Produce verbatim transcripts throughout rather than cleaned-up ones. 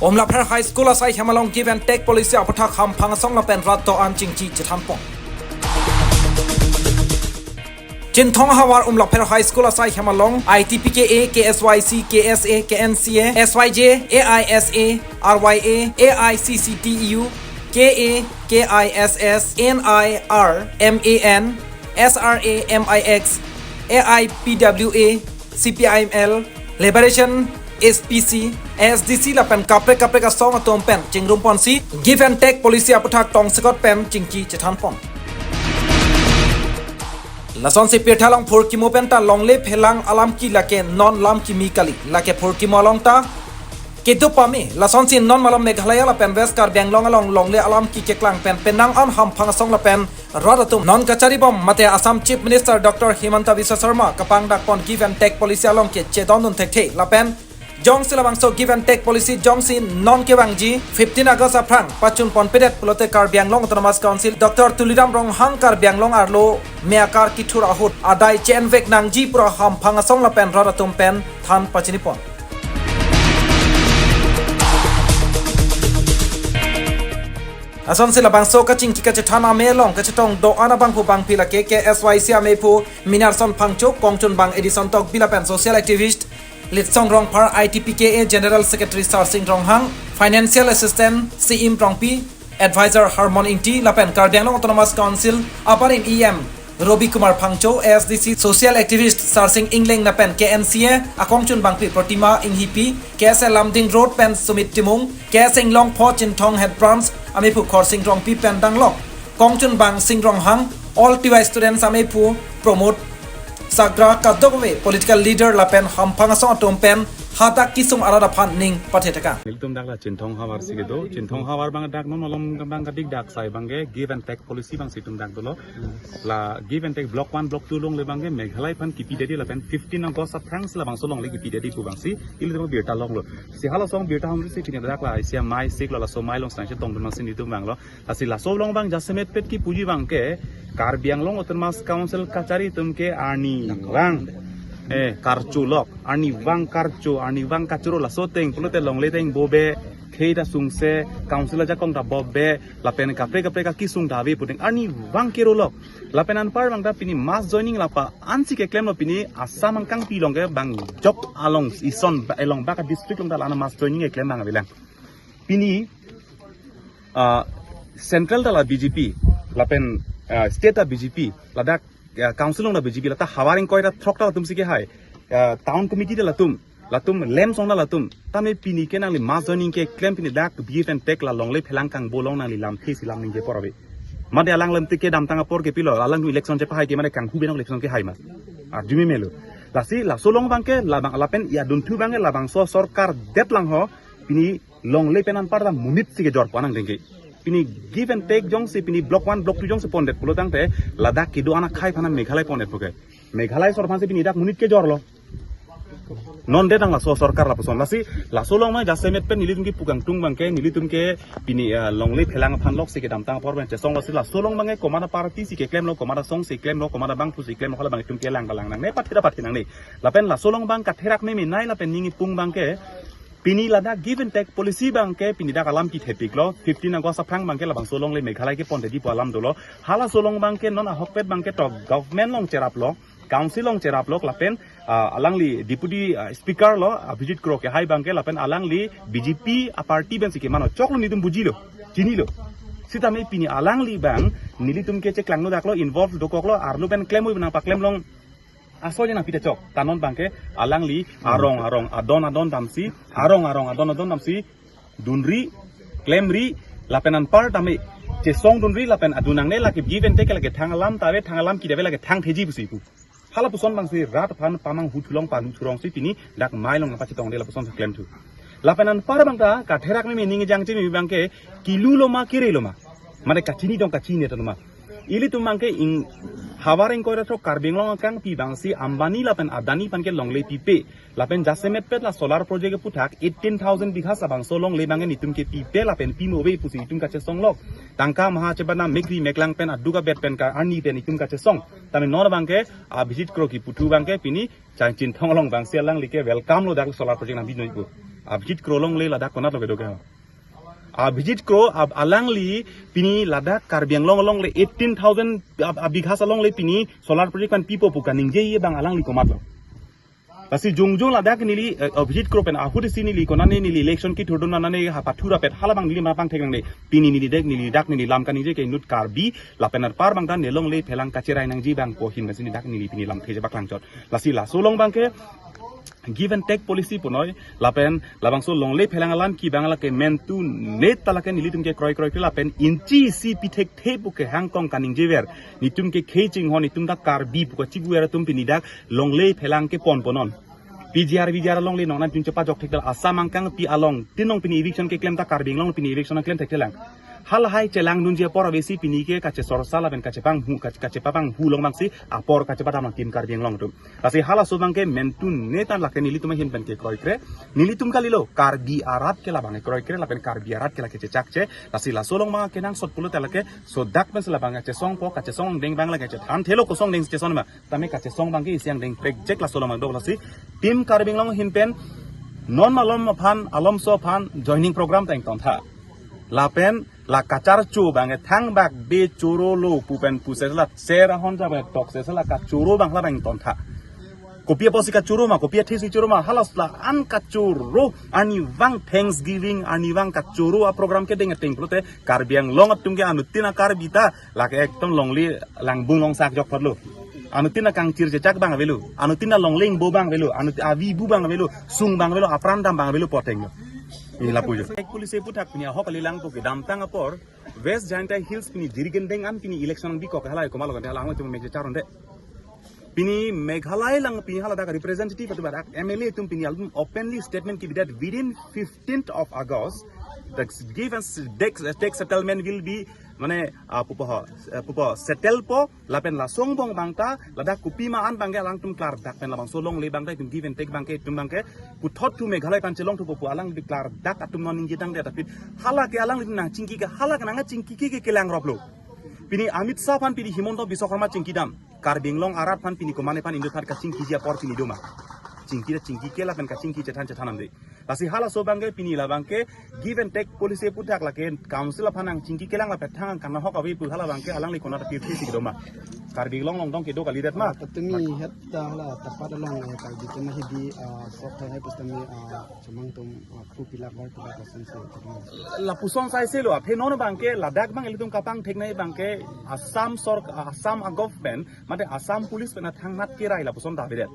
Umlapher High School asai hem along give and take policy aputhak hamphang asong lapen rat do-an chingki chethanpon. Chinthong havar Umlapher High School asai hem along I T P K A, K S Y C, K S A, K N C A, S Y J, A I S A, R Y A, A I C C T U, K A, K I S S, N I R, M A N, S R A, M I X, A I P W A, C P I M L, Liberation, S P C, S D C lapen kaprek kaprek asong atum pen chingrum ponsi give and take policy aputhak tongsekot pen chingki chethanpon. Lasonsi pirtha along phurkimo pen ta longle phelang alam ke lake non lam kimi kali, lake phurkimo along ta kedo pame. Lasonsi non malom Meghalaya lapen West Karbi Anglong along longle alam ke keklang pen penang an hamphang asong lapen rat atum non kachari bom mate Assam Chief Minister Doctor Himanta Biswa Sarma kapangdak pon give and take policy along ke chedondun thekthe lapen jongsi labangso give and take policy jongsi non kevangji fifteen August aphrang pachun ponpedet pulote Karbi Anglong Autonomous Council Doctor Tuliram Ronghang Karbi Anglong arlo me akar kithur ahut adai che-envek nangji pura hamphang asong lapen rat atum pen than pachini pon. Lasonsi labangso kachingki kachethan ame along kachetong do-an abangphu bangpi lake K S Y C amephu Minarson Phangcho, kongchunbang Edison Tokbi lapen social activist Litsong Rongphar, I T P K A General Secretary Sarsing Ronghang, Financial Assistant Siim Rongpi, Advisor Harmon Ingti lapen Karbi Anglong Autonomous Council abarim E M Robi Kumar Phangcho, A S D C social activist Sarsing Ingleng lapen K N C A akongchunbangpi Protima Inghipi, K S A Lumding Road pen Sumit Timung, K S A Inglongpho Chinthong Head Branch amephu Khorsing Rongpi pen danglok kongchunbang Sing Ronghang, All T Y Students amephu Pramod Sagra kadokave political leader lapen hamphang asong atum pen hadak kesung arat aphan ning pathetekang. Nelitum dak la Chinthong havar si kedo, Chinthong havar abang dak non malom abang kadik dak sai abangke give and take policy abangsi itum dak dolo. La give and take block one, block two alongle abangke Meghalaya aphan kipidetji lapen fifteen August aphrangsi labangso longle kipidetji pu abangsi ilitum birta longlo. Si hala asong birta hongsi pini dak la isi amei siklo, laso amei along sangse tongdun abangsi nelitum vanglo. Lasi laso along abang jasemet pet kipuji abangke Karbi Anglong Autonomous Council kachari atum ke arnivang, eh, karcho lok, arnivang karcho, arnivang kachoro laso ateng pulote longle ateng bobe, khei ta sungse, council ajakong ta bobe, lapen kaprek kaprek akesung ta ave pu ateng arnivang kero lok. Lapen anpar abang ta pini mass joining lapa ansi keklemlo, pini Assam angkangpi along ke bang jok along ison ba-, along baka district along ta la-an mass joining keklem abang avelang. Pini, ah, central ta la B J P, lapen, ah, state ta B J P, ladak, ah, council along ta B J P, lata havar ingkoi ra throk ta latum si kehai, ah, town committee ta latum, latum lem song ta latum, tame pini ke nangli mass joining keklem pini dak give and take la longle phelang kangbo along nangli lamthe si lam ningje apor ave. Mate alang lamthe kedamtang apor kepilo, alang election chepahai ke mate kanghu benong election kehai ma. Arju me melo. Lasi laso along abangke labang lapen ya dunthu abangke labangso sorkar det lang ho, pini longle pen anpar ta monit si kejor pon nangdengke. Pini give and take jongsi pini block one, block two jongsi pondet pulo tangte ladak kedo-an akhei aphan Meghalaya pondet puke. Meghalaya sor aphansi pini dak monit kejorlo. Non det tang laso sorkar lapuson. Lasi laso along ma jasemet pen nelitum kipu kangtung abangke nelitum ke pini, ah, longle phelang aphan lok si kedamtang apor pen chesong, lasi laso along abangke komat aparty si keklemlo, komat asong si klemlo, komat abangphu si klemlo, hala abang itum kelang kalang nangne, pathe ta pathe nangne. Lapen laso along abang katherak meme nai lapen ning ipung abangke pini ladak give and take policy abangke pini dak alam kithepiklo, fifteen August aphrang abangke labangso longle Meghalaya kepondetji pu alam dolo. Halaso along abangke non ahokpet abangke tok government along cheraplo, council along cheraplo, lapen, ah, alangli deputy, ah, speaker lo, Abhijit Kro kehai abangke, lapen alangli B J P aparty pensi kemano choklo, nelitum bujilo, chinilo. Sitame pini alangli abang nelitum ke cheklangno daklo, involve dokoklo, arlo pen klem oi benang paklem long aso jena pita chok. Ta non abangke alangli arong arong adon adon damsi, arong arong adon adon damsi dunri, klemri, lapen anpar tame chesong dunri, lapen adun nangne lake give and take lake thang alam ta ave, thang alam kida ave lake thangtheji pusi pu. Halapuson abangsi rat aphan pamanghu thulong palu thurong si pini dak amei along nangpachetongde lapuson si klemthu. Lapen anpar abang ta katherak meme ning jangche meme abangke kilu loma kere loma, mane kachini dong kachini ta loma. Ilitum abangke ing havar ingkoi ra throk Karbi Anglong angkangpi abangsi Ambani lapen Adani aphan ke longle pipe. Lapen jasemet pet la solar project aputhak eighteen thousand bighas labangso longle abangke nelitum ke pipe lapen pimo ave pusi itum kachesong lok. Tangka maha chebana mekri meklang pen aduk abet pen ka arni pen itum kachesong. Tame non abangke Abhijit Kro kiputhu abangke pini Changchinthong along abangsi alangli ke welcome lo dak solar project nangpinoi pu. Abhijit Kro alongle ladak konat lo kedo ke? Abhijit Kro ab alangli pini ladak Karbi Anglong alongle eighteen thousand ab, abighas alongle pini solar project pen pipo pu kaningje abang alangli komat lo? Lasi jongjong ladak neli, eh, Abhijit Kro pen ahut isi neli konane neli election kithurdun nane ha pathura pet halabang neli mapang thek nangne. Pini neli dek neli dak neli lam kaningje ke inut Karbi lapen arpar bang dan nelongle phelang kacherai nangji abang pu ahin masi neli dak neli pini lamthe jebak langchot. Lasi laso along abang ke give and take policy punoi lapen labangso longle phelang alam ke abang lake mentu neta lake nelitum ke kroikre kroikre lapen inchi isi pi thekthe pu kehang kong kaningjever. Netum ke khei chinghon netum ta Karbi pu kachibuver atum pini dak longle phelang kepon ponon. P G R V G R alongle nong nan tin chepajok thekthelang, Assam angkang pi along tin nong pini eviction keklem ta Karbi Anglong pini eviction klem thekthelang. Halahai chelangdunji apor avesi pini ke kachesorsa lapen kachepanghu, kache-, kachepapanghu along abangsi apor kachepadam nang tim Karbi Anglong atum. Lasi halaso abang ke mentu neta lake nelitum ahin pen ke kroikre. Nelitum kalilo, Karbi arat ke labang ke kroikre lapen Karbi arat ke lake chechakche. Lasi laso along abang kenangsot pulote lake sodak pensi labang kachesongpo, kachesong angdeng abang lake chethan thelo kosong angdeng chesong ma. Tame kachesong abang ke isi angdeng prekjek laso along abang do. Lasi tim Karbi Anglong ahin pen non malom aphan alomso aphan joining program ta ingtontha. Lapen la kacharcho abang ke thangbak be choro lo pu pen pu se la ser ahon ja abang tok se la kachoro abang labang ingtontha. Kopi apotsi kachoro ma, kopi athesi choro ma, halas la-an kachoro, arnivang Thanksgiving, arnivang kachoro aprogram kedeng ateng pulote Karbi Anglong atum ke anuttin a-Karbi ta lake ekdom longle langbung longsak jok photlo. Anuttin akangchir chechak abang avelo, anuttin alongle ingbo abang avelo, anuttin avi bu abang avelo, sung abang avelo, apran dam abang avelo pu ateng lo. Neli lapu jo. Police aputhak pini ahok kali langpo kedamtang apor West Jaintia Hills pini Jirikindeng an pini election bikok halai komat lo kan halai atum mek charon de. Pini Meghalaya alang pini haladak representative atum dak M L A atum pini alum openly statement kebidet within fifteenth of August the give and s- dex, tax settlement will be mane uh, pupo ho, uh, pupo settle po lapen laso angbong abang ta ladak kopi ma an abang ke alangtum klardak pen labangso longle abang ta itum give and take abang ke itum abang ke puthot thu Meghalaya aphan chelongthupo pu alang di klardak atum non ningje tangdet aphi hala ke alanglitum nangchingki ke hala ke nangchingki ke kelang roplo. Pini Amit Shah aphan pini Himanta Biswa Sarma chingkidam. Karbi Anglong arat aphan pini komane aphan inut aphan kachingkiji apor pini doma. Chingki ta chingki ke lapen kachingki chethan chethan ande. Lasi halaso abang ke pini labang ke give and take policy aputhak lake council aphan nangchingki kelang lapen thang angkang ahok ave pu hala abang ke alangli konat apirthe si kedoma. Karbi Anglong along dong kedo kalidet ma. Patumi het ta hala tapat along, eh, Karbi tema hidi, ah, sok thai hai pustami, ah, chomang tum, ah, kru pilak bar pilak asan se. Lapuson sai se lo, aphe non abang ke ladak abang ilitum kapangthek nai abang ke Assam sork-, Assam a government, mate Assam police pen thangnat kerai lapuson ta avedet.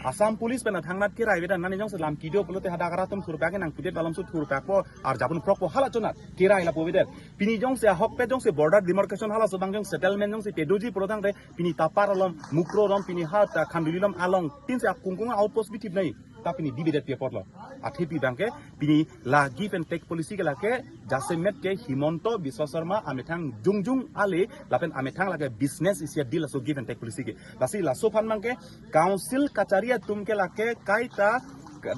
Assam police pen thangnat kerai avedet, nani jongsi lam kedo pulote hadak arat atum thurpak ke nangpudet alam su thurpak po, arjapun prok po hala chonat kerai lapu avedet. Pini jongsi ahokpet jongsi border demarcation halaso abang jong settlement jongsi pedoji pulo tangte pini tapar alom, Mukroh alom, pini ha ta Khanduli alom along tin se akungkung outpost bithip nai. Ta pini dividet pi apotlo. Athepi abang ke pini la give and take policy ke lake jasemet ke Himanta Biswa Sarma amethang jongjong ale lapen amethang lake business isi a deal laso give and take policy ke. Lasi laso aphan abang ke council kachari atum ke lake kaita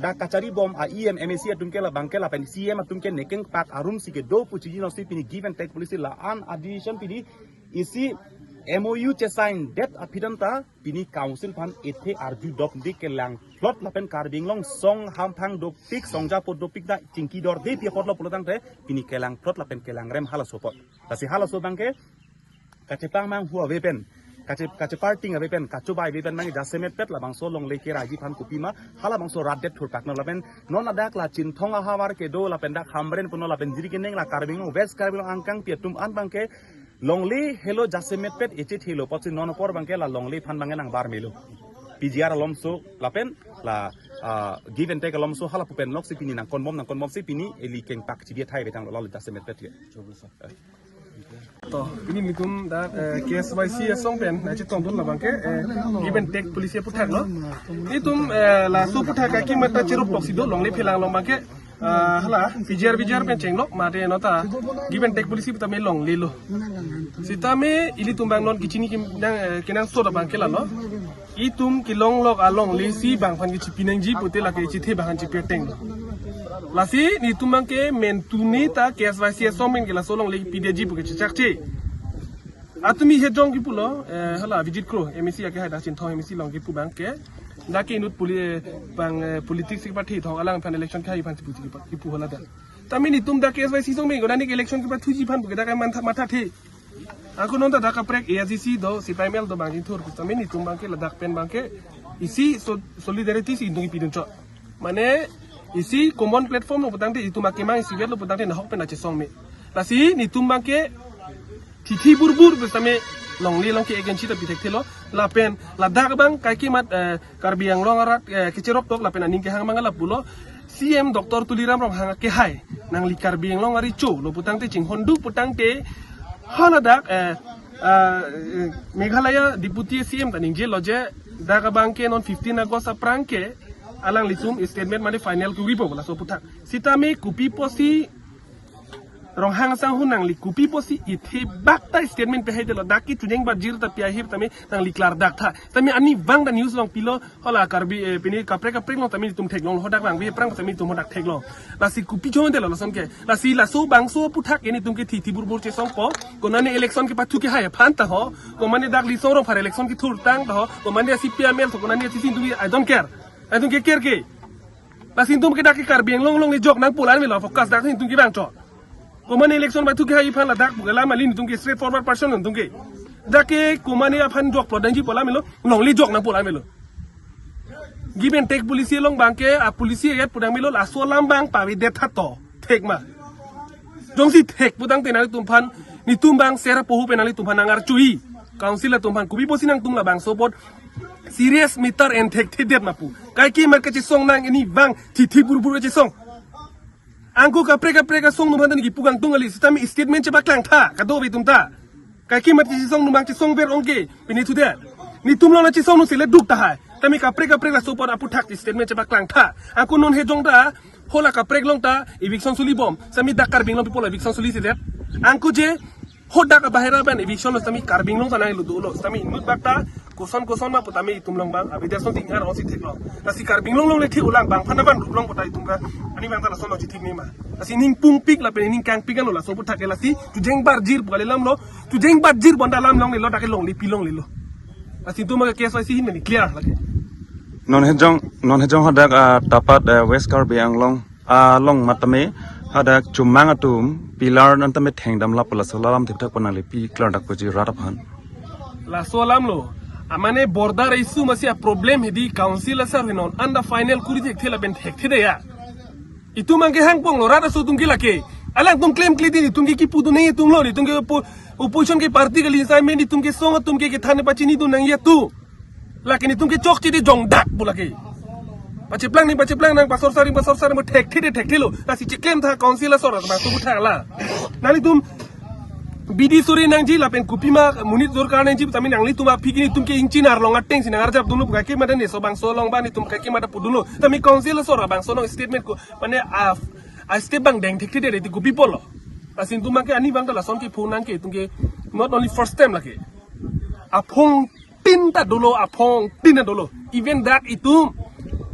dak kachari bom a E M, M A C atum ke labang ke lapen C M atum ke nekeng pak arum si kedo pu chiji nosi pini give and take policy la-an a decision pini isi M O U chesign det aphi dam ta pini council aphan ethe arju dopdik kelang plot lapen Karbi Anglong song hamphang dopik songja pot dopik ta chingki dorde pi apotlo pulo tangte pini kelang plot lapen kelang rem halaso apot. Lasi halaso abang ke kachepangmanghu ave pen, kache kacheparting ave pen, kachobai ave pen abang jasemet pet labangso longle keraiji aphan kopima halabangso rat det thurpak non lapen non ladak la Chinthong ahavar kedo lapen dak Hamren puno lapen Jirikindeng la Karbi Anglong West Karbi Anglong angkang pi atum an abang ke longle helo jasemet pet echet helo apotsi non apor abang ke la longle aphan abang ke nangbar melo. P G R alomso lapen la, ah, give and take alomso hala pu pen lok si pini nangkonbom nangkonbom si pini eli kengpak chidi athai vetang lo la jasemet pet ke. To, pini nelitum dak, eh, K S Y C asong pen nangchetongdun labang ke, eh, give and take policy aputhak lo. Nelitum, eh, laso aputhak ke akim ta cheruploksi do longle phelang along abang ke, ah, hala, P G R V G R pen chenglo, mate non ta, give and take policy pu tame longle lo. Sitame ilitum abang non kachini kim nang, eh, kenangsot abang ke lalo. Itum kelonglok alongle si bang aphan kechipi nangji pute lake chethe bang aphan chipi ateng. Lasi nelitum abang ke mentu neta K S Y C asong pen ke laso longle pidetji pu ke chechakche. Atumi hejong kipulo, eh, hala Abhijit Kro, M A C ake hadak Chinthong M A C along kipu abang ke. Dak ke inut poli-, eh, bang, eh, politics kepathethok alangphan election kehai aphan si pusi kepa-, kipu hala dak. Tame netum dak K S Y C song me, konane election kepathuji aphan pu ke dak ke mantha, mathathe. Ako non ta dak kaprek A I C C do, C P I M L do bang inthur, tame netum abang ke ladak pen abang ke isi so-, solidarity si indung ipidun chot. Mane isi common platform lo putangte, itum akemang isivet lo putangte nahok pen achesong me. Lasi netum abang ke thithi burbur pu tame longle along ke agency ta pithekthelo. Lapen ladak abang kaike mat, eh, Karbi Anglong arat, eh, kecherok tok lapen aning kehang abang lapulo. C M Doctor Tuliram Ronghang kehai, nangli Karbi Anglong arecho lo putangte, chinghonduk putangte, haladak, eh, eh, eh, Meghalaya Deputy C M ta ningjelo je, dak abang ke non fifteen August aphrang ke alanglitum statement mane final kuripo laso aputhak. Sitame kopi pusi Ronghang asangho nangli kopi pusi ithebak ta statement pehaidetlo, dak ke chujeng bajir ta pi ahir tame nangli klardak tha. Tame arnivang ta news along pilo, hala Karbi, eh, pini kaprek kaprek along tame netum theklong, hadak abang bi aphrang tame netum hadak theklong. Lasi kopi chonde lo lason ke. Lasi laso bangso aputhak ke netum ke thithi burbur chesongpo. Konane election kepathu kehai aphan ta ho. Konane dak Litsong Rongphar election kethurtang ta ho. Konane C P I M L to, konane C C indung, I don't care. I don't care ke. Lasi netum ke dak ke Karbi Anglong along le jok nangpo alam melo, focus dak netum ke bang chot. Konane election pathu kehai aphan ladak pu ke alam kali, netum ke straightforward person netum ke. Dak ke konane aphan jokpo nangji pu alam melo, longle jok nangpo alam melo. Give and take policy along abang ke, a policy ayat pudam melo, laso alam abang pavedet tha to. Thek ma? Jongsi thek putangte nanglitum aphan, netum abang sera pohu pen nanglitum aphan nangarchui. Council atum aphan kopi pusi nangtum labangso apot serious matter en thekthedet ma pu. Kaike mat kachesong nang, arnivang thithi burbur kachesong. Angko kaprek kaprek asong atum aphan ta neli kipu kangtung kali, sitame statement chepaklang tha, kadokave atum ta. Kaike mat kachesong atum abang chesong ver ong ke, pini thudet. Netum along chesong nung sele duk tahai. Tame kaprek kaprek laso apot aputhak statement chepaklang tha. Angko non hejong ta, hala kaprek along ta eviction suli bom. Sitame dak Karbi Anglong people eviction suli sedet. Angko je hadak abahera pen eviction lo sitame Karbi Anglong ta nanglo dolo. Sitame inut bak ta koson koson ma pu tame itum along abang abidas no tinghar osi theklong. Lasi Karbi Anglong along le thik ulang, bang phana ban rup along pu ta itum ke arnivang ta lason lo chithik ni ma. Lasi ning pungpik lapen ning kangpik anlo laso aputhak ke, lasi chujeng bajir pu kali alam lo. Chujeng bajir bonta alam longle lo, dak ke longle pi longle lo. Lasi itum ke K S Y C ahin mene clear lake. Non hejong, non hejong hadak, ah, Tapat, ah, West Karbi Anglong along matame hadak chomang atum pillar nangtame thengdam lapu laso alam thipthak pu nangli pi klardak puji rat aphan. Laso alam lo. Amane border issue masi a problem hedi, council asar hinon anta final kuri thekthe lapen thekthedet ya. Itum abang ke hangpong lo, rat aso atum ke lake. Alangtum klemkle di, itum ke kipudun nangji atum lo, itum ke oppo-, opposition ke party kali, sai men itum ke song atum ke kethan pachinidun nangji atum. Lake netum ke chokche di jongdak pu lake. Pacheplang ni pacheplang nang, pasorsari pasorsari mo, thekthedet thekthelo. Lasi cheklem tha council asor bangso aputhak la. Nanglitum bidi suri nangji lapen kopima monit sorkar nangji, tame nanglitum aphi ke netum ke ingchinar along ateng si nangarjap dunlo, kaike mat ne so bangso along abang netum kaike mat pudunlo. Tame council asor bangso along statement ko, mane a, a step abang deng thekthedet ti kopi pulo. Lasi netum abang ke arnivang ta lason kipu nang ke, itum ke not only first time lake. Aphongtin ta dolo, aphongtin ta dolo. Even dak itum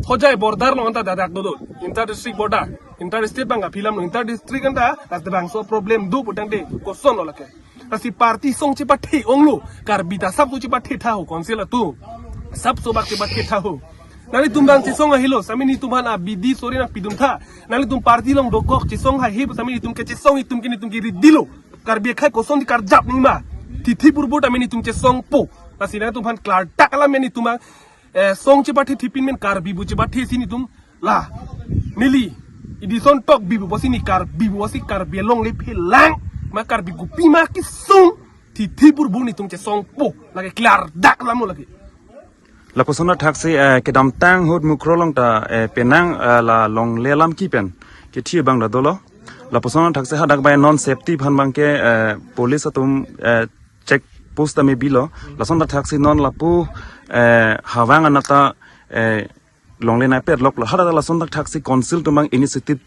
Hojai border along anta dak dolo. Inter district border. Inter state abang aphi alam lo, inter district anta dak bangso problem do putangte koson lo lake. Lasi party song chepathe onglo. Karbi ta sap tu chepathe tha ho, council atum. Sap so bak chepathe tha ho. Nanglitum abang chesong ahilo, sitame netum aphan a bidi suri nangpidun tha. Nanglitum party along dokok chesong haihe pu tame netum ke chesong, itum ke netum ke ridilo. Karbi akhei koson di karjap nangji ma. Thithi burbur tame netum chesongpo. Lasi netum aphan klardak alam netum abang, eh, song chepathe thipin men Karbi pu chepathe si netum la. Neli Edison Tokbi pu pusi ne Karbi pu pusi Karbi along le phelang. Ma Karbi kopima kesung thithi burbur netum chesongpo. Lake klardak alam lo lake. Lapuson athaksi, eh, kedamtang ahut Mukroh along ta, eh, penang, eh, la longle alam kipen kethi abang ta dolo. Lapuson athaksi hadak bai non safety aphan abang ke, eh, police atum, eh, check post tame bilo. Lason athaksi non lapu, eh, Hawang anat ta, eh, longle nangpet loklo. Hadak lason athaksi council atum abang initiative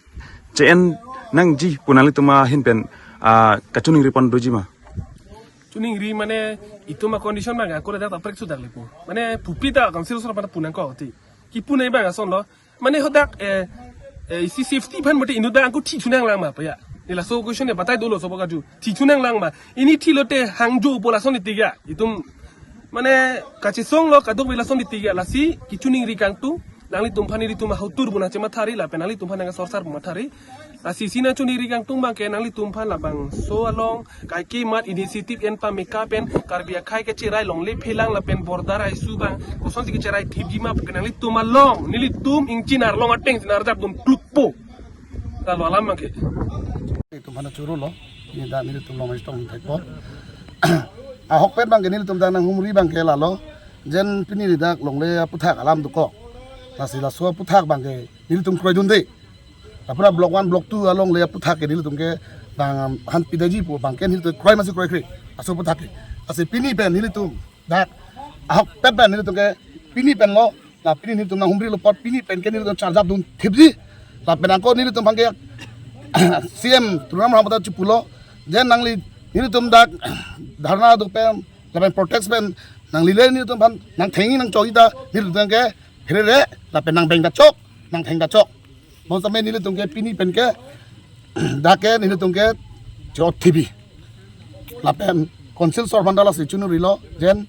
che-en nangji pu nanglitum ahin pen, ah, kachiningri pon doji ma? Chiningri mane itum a condition abang ako dak ta prek sudak lepo. Mane pupi ta council asor aphan pu nangkok ti. Kipu nangji abang ason lo. Mane hadak, eh, eh, isi safety aphan mate inut abang ako thi chunang lang ma pa ya. Neli laso question ne batai dolo sobo kaju. Thi chunang lang ma. Ini thilote hangjo pu lason iti ya. Itum Mane kachesong lo kadokave lason titi ya, lasi kachiningri kangtung. Nanglitum aphan nelitum ahutur pu nangchemathari lapen nanglitum aphan nangsorsar pu mathari. Lasi isi nangchiningri kangtung abangke nanglitum aphan labangso along kaike mat initiative en pameka pen Karbi akhei kacherai longle phelang lapen border issue abang kosonsi kacherai thipji ma pu ke nanglitum along nelitum ingchinar long ateng si nangarjapdun klukpo. Lalo alam abangke. Itum aphan choro lo, pini dak nelitum along stong thekpo. Ahokpet abangke nelitum dak nanghumri abangke lalo. Jen pini dak longle aputhak alam dokok. Lasi laso aputhak abangke nelitum kroidunde. Apura block one, block two alongle aputhak ke nelitum ke bang han pidaji pu abangke nelitum kroi masi kroikre. Laso aputhak ke. Lasi pini pen nelitum dak ahokpet pen nelitum ke pini pen lo. La pini nelitum nanghumrilo apot pini pen ke nelitum charjapdun thipji. Lapen ako nelitum aphan ke C M Tuliram Ronghang ta chepulo. Jen nangli nelitum dak dharna do pen lapen protest pen nanglile nelitum aphan nangthengji nangchokji ta nelitum ke pherere lapen nangbeng ta chok, nangtheng ta chok. Bonsitame nelitum ke pini pen ke dak ke nelitum ke chot thibi. Lapen council sor aphan ta lasi chiningri lo, jen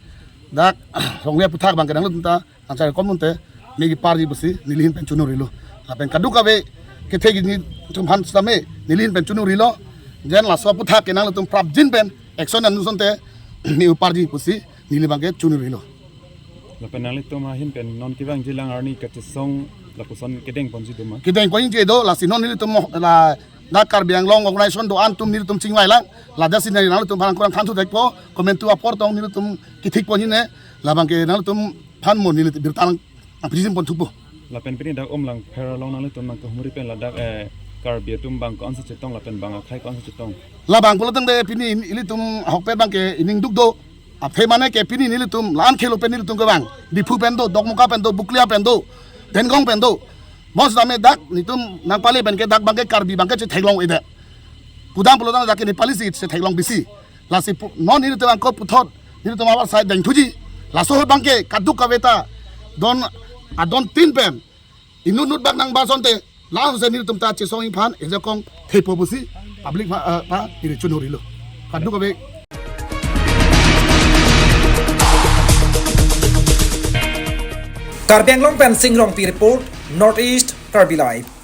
dak longle aputhak abangke nanglitum ta nangchari kom nunte megi parji pusi nelihin pen chiningri lo. Lapen kadokave kethe kini atum aphan sitame nelihin pen chiningri lo. Jen laso aputhak ke nanglitum prapjin pen action an nusonte megi parji pusi neli abangke chiningri lo. Lapen nanglitum ahin pen non kevangji lang arni kachesong lapuson kedeng ponji do ma? Kedeng ponji do, lasi non nelitum mo-, la, na Karbi Anglong organization do-an atum nelitum chingvai lang. Ladak si nanglitum aphan kurang than thu thekpo, komantu apor tong nelitum kethik ponji ne, labangke nanglitum aphan mo nelitum birta nangpijin pon thupo. Lapen pini dak Umlangpher along nanglitum nangkehumri pen ladak, eh, Karbi atum bang ko-ansi chetong lapen bang akhei ko-ansi chetong? Labang pulo tangte pini ilitum ahokpet abangke ining duk do. Aphi mane ke pini nelitum la-an khelo pen nelitum kevang. Diphu pen do, Dokmoka pen do, Bokolia pen do, Dengong pen do. Bonsitame dak nelitum nangpale pen ke dak abangke Karbi abangke chetheklong-edet. Kudam pulo tangte dak ke Nepali si chetheklong bisi. Lasi pu-, non nelitum angko puthot nelitum abar sai dengthuji. Laso ahut abangke kadokave ta don adon tin pen inut nut bak nang ba asonte laso si nelitum ta chesong ingphan ejakong thepo pusi public pha, eh, pha iri chiningri lo. Kadokave. Karbi Anglong pen Sing Rongpi report, North East Karbi Live.